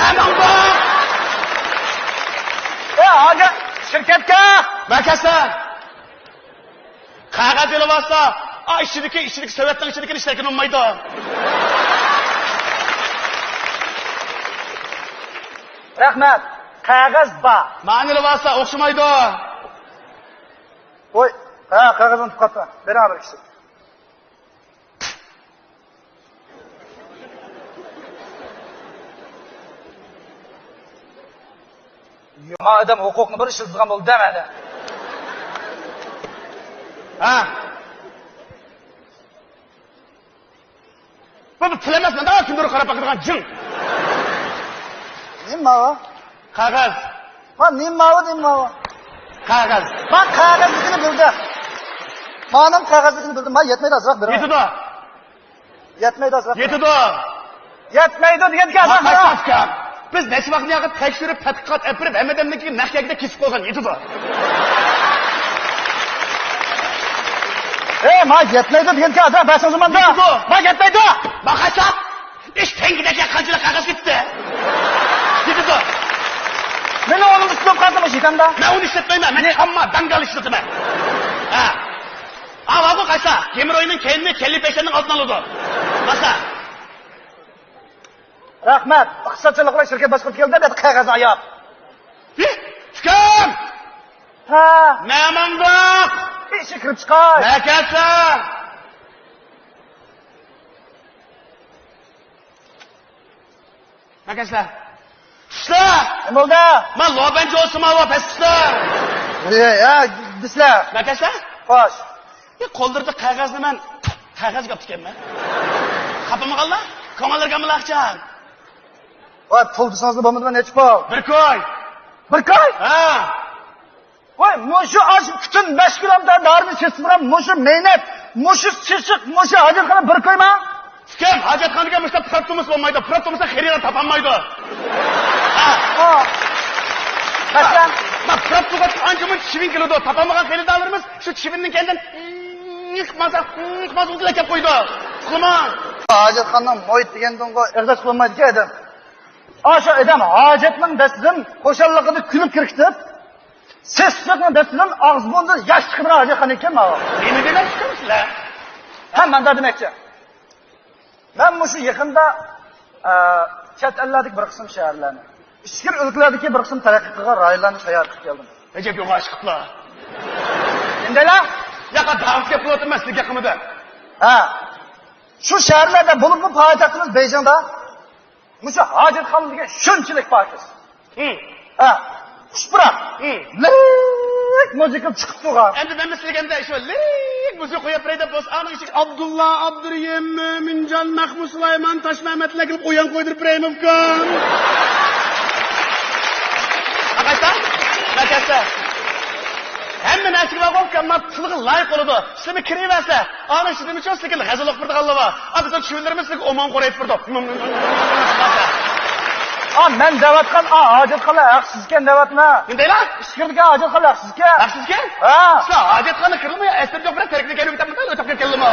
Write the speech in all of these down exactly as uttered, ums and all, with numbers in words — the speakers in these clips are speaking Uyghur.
نەمىڭ بار؟ ئە، ھازىر شىركەتكە. مەكەسە. قەغەز ئېلىۋالسا، ئا، ئىچىدىكى، ئىچىدىكى سېۋەتنىڭ ئىچىدىكىنى ئىشلەتكىلى بولمايدۇ. رەھمەت. قەغەز بار. مانى ئېلىۋالسا ئوخشىمايدۇ. ۋوي، ھە، قەغەز ئۇنتۇپ قاپتۇ. بېرىڭ بىر كىشى. يامان ئادەم ھوقۇقنى بىر ئىشلىتىدىغان بولدى دە مەندە. ھە. بۇ بىر پۇل ئەمەس، مانا كۈندۈر قاراپ باقىدىغان جىڭ. نېمە ماۋۇ؟ قەغەز. ما نېمە ماۋۇ، نېمە ماۋۇ؟ قەغەز. ما قەغەزلىكىنى بىلدىم. مانىڭ قەغەزلىكىنى بىلدىم. ما يەتمەيدۇ، ئازراق بېرىڭ. يېتىدۇ. يەتمەيدۇ، ئازراق بېرىڭ. يېتىدۇ. يەتمەيدۇ دېگەنكى، ئازراق بېرىڭ. ماقاچاپكا. بىز نەچچە ۋاقىت ياقى تەكشۈرۈپ، تەتقىقات ئېلىپ بېرىپ، ھەممە ئادەمنىڭكىنى نەق يەككىدە كېسىپ قويغان. يېتىدۇ. ئەي، ما يەتمەيدۇ دېگەنكى، ئازراق بەرسىڭىز ماندا. يېتىدۇ. ما يەتمەيدۇ. ماقاچاپ. ئىش تەڭگىدەك قانچىلىك قەغەز كېتىپتۇ؟ كېتىدۇ. سېنىڭ ئورنۇڭدا ئىشلەپ قالسا مۇشۇ يېتەمدۇ؟ مەن ئۇنى ئىشلەتمەيمەن، مەن چامما داڭگال ئىشلىتىمەن. ھە. ھاۋاغۇ قايسا؟ گېمروينىڭ كەينىنى كەللە پەيشەننىڭ ئالدىنى ئالىدۇ. ماسا. رەھمەت. ئىقتىسادچانلىق بىلەن شىركەت باشقۇرۇپ كەلدى، بىر قەغەز ئاياپ. ھى، ئۇكام! ھە. نەماڭداق؟ ئىشىك كىرىپ چىقاي. نەكەسە؟ نەكەسە؟ تۇشلا! نېمە بولدى؟ ما لوبەن جوسىما ۋا پەس تۇشلا! يا، يا، دېسىلە. نەكەسە؟ خوش. يا، قوللىرىدا قەغەزنى مەن قەغەزگە ئاپتىكەنمەن. خاپىمىغانلا، كۆڭۈللىرىگە ئامىلاقچان. ۋاي، پۇل دېسىڭىزلا بولمىدىمۇ، نەچچە پۇل؟ بىر كوي. بىر كوي؟ ھە. ۋاي، مۇشۇ ئاشۇ پۈتۈن بەش كىلومېتىر دارىنى سېتىپ تۇرغان مۇشۇ مەينەت، مۇشۇ سېسىق، مۇشۇ ھاجەتخانا بىر كويما؟ ئۇكام، ھاجەتخانىگە مۇشۇنداق پۇراپ تۇرمىسا بولمايدۇ. پۇراپ تۇرمىسا خېرىدار تاپالمايدۇ. ھە. ھە. مەسىلەن؟ ما پۇراپ تۇرغان ئانچە مۇنچە چىۋىن كېلىدۇ. تاپالمىغان خېرىدارلىرىمىز شۇ چىۋىننىڭ كەينىدىن قىلماسا، قىلماسا ئۇنتۇلۇپ كەپ قويىدۇ. ئۇقتۇڭما؟ ھاجەتخانىنىڭ مۇھىت دېگەندىنغۇ ئېغىز ئاچقىلى بولمايدىكەن ئادەم. ئاشۇ ئادەم ھاجەتنىڭ دەستىدىن خۇشاللىقىدا كۈلۈپ كىركىتىپ، سېسىقنىڭ دەستىدىن ئاغزى بۇرنىدا ياش چىقىدىغان ھاجەتخانا ئىكەن ماۋۇ. نېمە دېمەكچىسىلەر؟ ھە، مەن دېمەكچى. مەن مۇشۇ يېقىندا، ئە، چەت ئەللەردىكى بىر قىسىم شەھەرلەرنى، ئىچكىرى ئۆلكىلەردىكى بىر قىسىم تەرەققىي قىلغان رايونلارنى ساياھەت قىلىپ كەلدىم. ئەجەب يوغان ئىشقىپلا. ئەمدىلا؟ ياقا داڭسىز گەپ قىلىۋاتىمەن سىزگە قىمىدە. ھە. شۇ شەھەرلەردە بولۇپمۇ پايتەختىمىز بېيجىڭدا مۇشۇ ھاجەتخانا دېگەن شۇنچىلىك پاكىز. ھە، خۇش پۇراق. لىك مۇزىكا چىقىپ تۇرغان. ئەمدى مەن سىلىگەندە شۇ لىك مۇزىكا قويۇپ بېرەي دەپ بولسا، ئانىڭ ئىچىگە ئابدۇللا، ئابدۇرېھىم، مۆمىنجان، مەخمۇت سۇلايمان، تاشمەمەتلەر كىرىپ ئويۇن قويدۇرۇپ بېرەيمۇ ئۇكام؟ ئاقايسا؟ مەكەسە. ھەممە نەرسىگە بارغۇ ئۇكام، مانا تىلغا لايىق بولىدۇ. سىلىمۇ كىرىۋەرسە، ئانا شۇ نېمە ئۈچۈن سىلىكىن غەزەل ئوقۇپ بېرىدىغانلار بار. ئاتا چۈشۈرلىرىمىز سىلىگە ئوماڭ قورايتىپ بېرىدۇ. ئا، مەن دەۋاتقان، ئا، ھاجەتخانا ھەقسىزكەن دەۋاتما. نېمە دەيلا؟ ئىچكىرىدىكى ھاجەتخانا ھەقسىزكەن. ھەقسىزكەن؟ ھە. سىلەر ھاجەتخانا كىرىلماي، ئەسلىدە يوق بىر تەركىگە كەلمەي كەتمىدى، ئۆتۈپ كەتكەنلىما.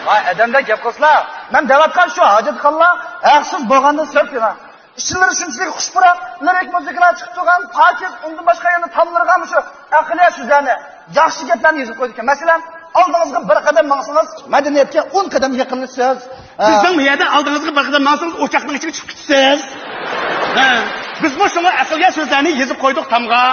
ۋاي، ئادەمدەك گەپ قىلسىلا. مەن دەۋاتقان شۇ ھاجەتخانىلار ھەقسىز بولغاندىن سىرت يەنە ئىچلىرى شۇنچىلىك خۇش پۇراق، لىرىك مۇزىكىلار چىقىپ تۇرغان پاكىز، ئۇندىن باشقا يەنە تاملىرىغا مۇشۇ ئەقلىيە سۆزلەرنى، ياخشى گەپلەرنى يېزىپ قويىدىكەن. مەسىلەن، ئالدىڭىزغا بىر قەدەم ماڭسىڭىز، مەدەنىيەتكە ئون قەدەم يېقىنلىشىسىز. ھە. بىزنىڭ بۇ يەردە ئالدىڭىزغا بىر قەدەم ماڭسىڭىز، ئوچاقنىڭ ئىچىگە چۈشۈپ كېتىسىز. ھە. بىزمۇ شۇڭا ئەقلىيە سۆزلەرنى يېزىپ قويدۇق تامغا.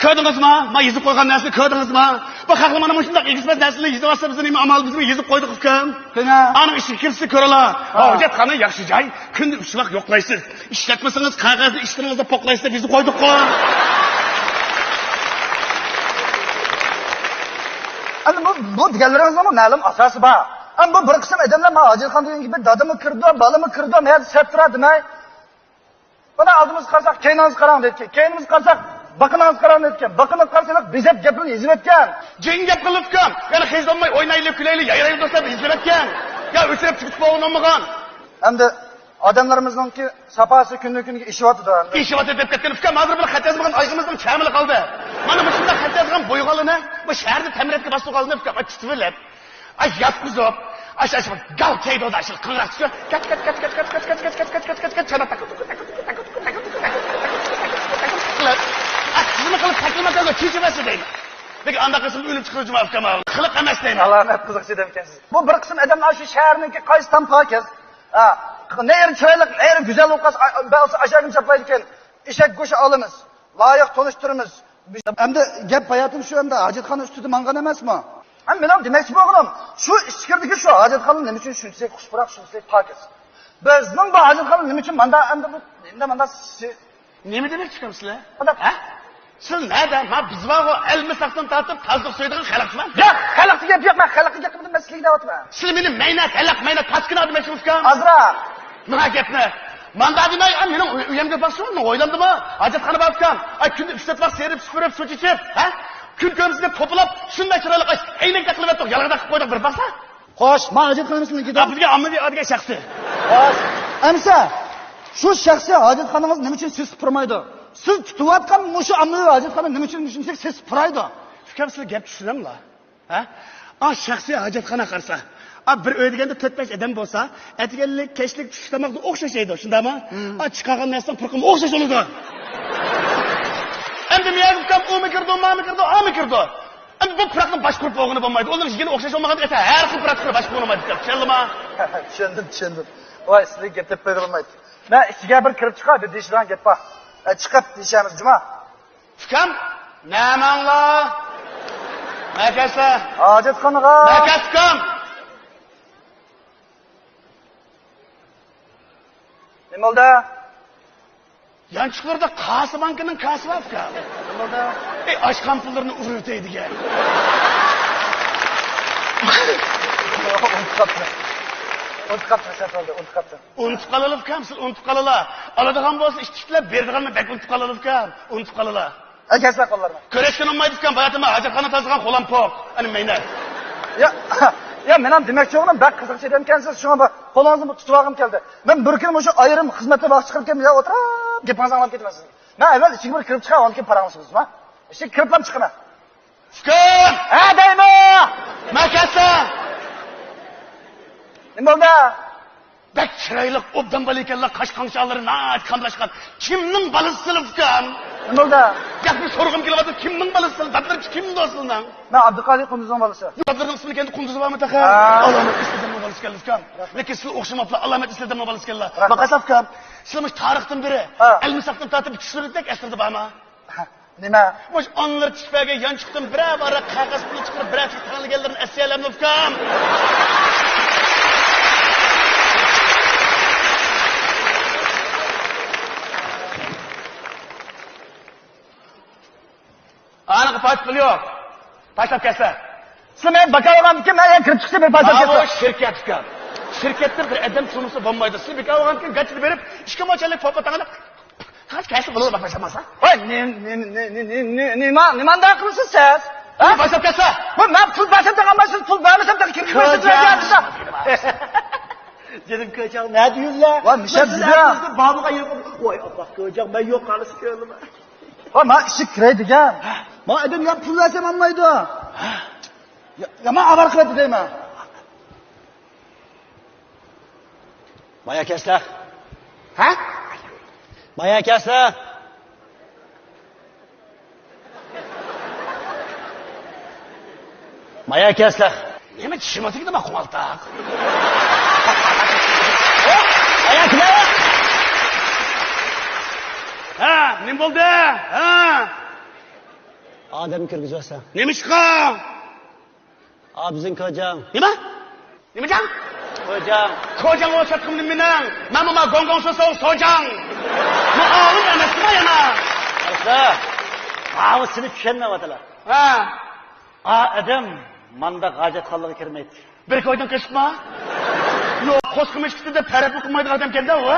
كۆردىڭىزمۇ؟ ما يېزىپ قويغان نەرسىنى كۆردىڭىزمۇ؟ بۇ خەقلەر مانا مۇشۇنداق ئېگىز-پەس نەرسىنى يېزىۋاتسا، بىز نېمە ئامال، بىزمۇ يېزىپ قويدۇق ئۇكام. قېنى؟ ئانىڭ ئىچىگە كىرسە كۆرىلا. ھا. ھاجەتخانا ياخشى جاي، كۈندە ئۈچ ۋاق يوقلايسىز. ئىشلەتمىسىڭىز قەغەزنى ئىشتىنىڭىزدا پوقلايسىز دەپ يېزىپ قويدۇققۇ. ئەمدى بۇ، بۇ دېگەنلىرىڭىزنىڭمۇ مەلۇم ئاساسى بار. ئەمما بۇ بىر قىسىم ئادەملەر ما ھاجەتخانا دېگەن گېپى دادىمۇ كىرىدۇ، بالىمۇ كىرىدۇ، مەيەردە سەت تۇرار دېمەي. مانا ئالدىمىزغا قارىساق، كەينىڭىزگە قاراڭ دەيدىكەن. كەينىمىزگە قارىساق، بېقىنىڭىزغا قاراڭ دەيدىكەن. بېقىنىغا قارىسا، ھېلىقى بېزەپ گەپلىرىنى يېزىۋەتكەن. جىڭ گەپ قىلىپ ئۇكام. يەنە خىجىل بولماي ئوينايلى، كۈلەيلى، يايرايلى دوستلار دەپ يېزىۋەتكەن. يا ئۆچۈرۈپ چىقىپ بولغىنىمىغان. ئەمدى ئادەملىرىمىزنىڭكى ساپاسى كۈندىن-كۈنگە ئېشىۋاتىدۇ ئەمدى. ئېشىۋاتىدۇ دەپ كەتكەن ئۇكام. ھازىر بىر خەت يازمىغان ئايىغىمىزنىڭ چەمىلى قالدى. مانا مۇشۇنداق خەت يازغان بويىغانلىنى بۇ شەھەردە تەمرەتكە باستۇرغانلىنى ئۇكام، ئاي، تۇتۇۋېلىپ. ئاي، ياتقۇزۇپ، ئاشۇ، ئاشۇ، گال كەيدۇدا، ئاشۇ قىڭراق چۈشۈپ، كەت، كەت، كەت، چانا تاكا، تاكا، تاكا، قىلىپ، ئاي، سىزمۇ قىلىپ تەكلىماكانغا چېچىۋەرسە دەيمەن. لېكىن ئانداق قىلسىمۇ ئۆلۈپ چىقىدۇ جۇما ئۇكام، خەلق ئەمەس دەيمەن. ئالامەت قىزىق ئىش دەپكەنسىز. بۇ بىر قىسىم ئادەملەر ئاشۇ شەھەرنىڭكى قايسى تام پاكىز، ھە، نېرى چىرايلىق، نېرى گۈزەل بولۇپ قالسا، ئا-، بولسا ئاشۇ يەرگە چاپلايدىكەن. ئېشەك گۆشى ئالىمىز، لايىق تونۇشتۇرىمىز. ئەمدى گەپ ھاياتىم شۇ، ئەمدى ھاجەتخانا ئۈستىدە ماڭغان ئەمەسمۇ؟ ھە، مېنىڭ دېمەكچى بولغىنىم، شۇ ئىچكىرىدىكى شۇ ھاجەتخانا نېمە ئۈچۈن شۇنچىلىك خۇش پۇراق، شۇنچىلىك پاكىز؟ بىزنىڭ بۇ ھاجەتخانا نېمە ئۈچۈن ماندا ئەمدى بۇ، ئەمدى ماندا سى-، نېمە دېمەكچى ئۇكام سىلەر؟ ھە؟ سىل نەدە؟ ما بىز بارغۇ، ئەلمىساقتىن تارتىپ تازىلىق سۆيىدىغان خەلقمەن. ياق، خەلقتە گەپ يوق، مەن خەلققە گەپ قىلمىدىم، مەن سىلەرگە دەۋاتىمەن. سىلەر مېنى مەينەت، ھەلەق، مەينەت، پاسكىنا دېمەكچىمۇ ئۇكام؟ ئازراق. ماڭا گەپنى. ماندا دېمەي، ئا، مېنىڭ ئۆ-، ئۆيەمگە باقسۇن، مېنىڭ ھويلامدىمۇ ھاجەتخانا بار ئۇكام. ئاي، كۈندە ئۈچ تۆت ۋاق سېرىپ، سۈپۈرۈپ، سۇ چېچىپ، ھە؟ كۈن كۆرمىسۇن دەپ توپىلاپ، شۇنداق چىرايلىق، ئاي، ئەينەكتەك قىلىۋەتتۇق، يالاڭداق قىلىپ قويدۇق، بىر باقسا. خوش، ما ھاجەتخانىمىزنىڭكىدە. بىزگە ئاممىۋى دېگەن شەخسىي. خوش. ئەمسە، شۇ شەخسىي ھاجەتخانىڭىز نېمە ئۈچۈن سېسىپ پۇرىمايدۇ؟ سىز تۇتۇۋاتقان مۇشۇ ئاممىۋى ھاجەتخانا نېمە ئۈچۈن شۇنچىلىك سېسىپ پۇرايدۇ؟ ئۇكام، سىلەر گەپ چۈشىنەملا؟ ھە؟ ئا، شەخسىي ھاجەتخانا قارىسا. ئا، بىر ئۆي دېگەندە تۆت-بەش ئادەم بولسا، ئەتىگەنلىك، كەچلىك، چۈشلۈك تاماقتا ئوخشاش يەيدۇ، شۇنداقمۇ؟ ئا، چىقارغان نەرسىنىڭ پۇرىقىمۇ ئوخشاش بولىدۇ. ئەمدى مىياگۈكام ئۇمۇ كىرىدۇ، مامۇ كىرىدۇ، ئامۇ كىرىدۇ. ئەمدى بۇ پۇراقنى باشقۇرۇپ بولغىلى بولمايدۇ. ئۇنىڭ يېگىنى ئوخشاش بولمىغاندىكىن، ھەر خىل پۇراقنى باشقۇرۇپ بولمايدىكەن. چۈشەندىڭمۇ؟ چۈشەندىم، چۈشەندىم. ۋاي، سىلىگە گەپ دەپ بەرگىلى بولمايدۇ. مەن ئىچىگە بىر كىرىپ چىقاي، بىر دېيىشىدىغان گەپ بار. ئە، چىقىپ دېيىشەرمىز، جۇما. ئۇكام، نەمەڭلار؟ مەكەسلە. ھاجەتخانىغا. مەكەس ئۇكام. نېمە بولدى؟ يانچۇقلىرىدا قاسا بانكىنىڭ كاسىسى بار ئۇكام. نېمە بولدى؟ ئەي، ئاچقان پۇللىرىنى ئۇرۇۋېتەي دېگەن. ئۇنتۇپ قاپتۇ. ئۇنتۇپ قاپتۇ، سەت بولدى، ئۇنتۇپ قاپتۇ. ئۇنتۇپ قالىلا ئۇكام، سىز ئۇنتۇپ قالىلا. ئالىدىغان بولسا ئىتتىكلەپ بېرىدىغاننى بەك ئۇنتۇپ قالىلا ئۇكام. ئۇنتۇپ قالىلا. ئەكەلسىلە قوللارنى. كۆرۈشكىنى ئۇنىمايدۇ ئۇكام، باياتىما ھاجەتخانا تازىلىغان غۇلام پوق. ئەنە مەينە. يا، يا، مېنىڭ دېمەكچى بولغىنىم، بەك قىزىقچى ئادەمكەنسىز، شۇڭا بۇ قولىڭىزنى بۇ تۇتۇۋالغۇم كەلدى. مەن بىر كۈنى مۇشۇ ئايرىم خىزمەتتە ۋاقىت چىقىرىپ كەلدىم، يا ئولتۇرۇپ گېپىڭىزنى ئاڭلاپ كېتىمەن سىزنىڭ. مەن ئەۋۋەل ئىچىگە بىر كىرىپ چىقاي، ئاندىن كېيىن پاراڭلىشىمىز، ما؟ ئىچىگە كىرىپلا چىقىمەن. ئۇكام! ھە، دەيمۇ! مەكەسلە! نېمە بولدى؟ بەك چىرايلىق، ئوبدان بالا ئىكەنلا، قاش قاڭشارلىرى ناھايىتى قاملاشقان. كىمنىڭ بالىسىسىلە ئۇكام؟ نېمە بولدى؟ گەپنى سورىغۇم كېلىۋاتىدۇ، كىمنىڭ بالىسىسىلە؟ دادلىرى كىم دوستۇڭنىڭ؟ مەن ئابدۇقادىر قۇندۇزنىڭ بالىسى. دادلىرىنىڭ ئىسمىدا كەينىدە قۇندۇزى بارمۇ تېخى؟ ھە. ئالامەت ئېسىل ئادەمنىڭ بالىسى ئىكەنلا ئۇكام. لېكىن سىلەر ئوخشىماپلا، ئالامەت ئېسىل ئادەمنىڭ بالىسى ئىكەنلا. رەھمەت. باقارسىلە ئۇكام، سىلەر مۇشۇ تارىختىن بېرى ھە. ئەلمىساقتىن تارتىپ چۈشلۈرۈكتەك ئەسلىدە بارما؟ نېمە؟ مۇشۇ ئانىلىرى چۈشۈپ بەرگەن يانچۇقتىن بىرەر ۋاراق قەغەز پۇل چىقىرىپ، بىرەر چېكى تەڭلىگەنلىرىنى ئەسلىيەلەمدۇ ئۇكام؟ ئانىغا پايدا پۇل يوق. تاشلاپ كەتسە. سىلەر مېنى بىكار قويغاندىكىن، مەن يەنە كىرىپ چىقسا بىر پايدا ئاۋۇ كەتسە. شىركەت ئۇكام. شىركەتتە بىر ئادەم سۇنمىسا بولمايدۇ. سىز بىكار قويغاندىكىن، گاچىدا بېرىپ، ئىككى مو چەنلىك پوپا تەڭلەپ، قاچ كەلسە بولىدۇ، باقمىسا. ۋاي، نېمە، نېمە، نېمانداق قىلىسىز سىز؟ ھە؟ پۇل باشلاپ كەتسە. ۋاي، مەن پۇل بەرسەم تېخى ئالمايسىز، پۇل بەرمىسەم تېخى كىرىپ كۆرسىتىۋېتىڭ. جېنىم كۆچەڭ، نەدە يۈرلە؟ ۋاي، مىشەم سىزگە. بابىغا يۈرۈپ، ۋاي، ئاللا كۆچەڭ، مەن يوق قالسا كۆرۈنمە. ۋاي، مەن ئىشىككە كىرەي دېگەن. مەن ئادەم يا پۇل بەرسەم ئالمايدۇ. يا، يا مەن ئاۋارە قىلىۋەتتى دەيمەن. مايا كەسلە. ھە؟ مايا كەسلە. مايا كەسلە. نېمە چىشىم ئاتىكىدە ما قوڭالتاق؟ مايا كەسلە. ھە، نېمە بولدى؟ ھە؟ ئادەم كىرگۈزۈۋەتسە. نېمىشقا؟ ئا، بىزنىڭ كوجاڭ. نېمە؟ نېمە جاڭ؟ كوجاڭ. كوجاڭ بولۇپ چاتقىنىم مېنىڭ. مەنمۇ ما گوڭگوڭ سوسو سوجاڭ. ما ئاۋۇن ئەمەسما يەنە. ئەسلى. ئاۋۇ سېنى چۈشەنمەيۋاتىلا. ھە. ئا ئادەم مانداق ھاجەتخانىلارغا كىرمەيتتى. بىر كويدىن قېچىپما؟ يوق، قوسقا مۈشكۈتى دەپ تەرەپمۇ قىلمايدىغان ئادەمكەندە ئۇ.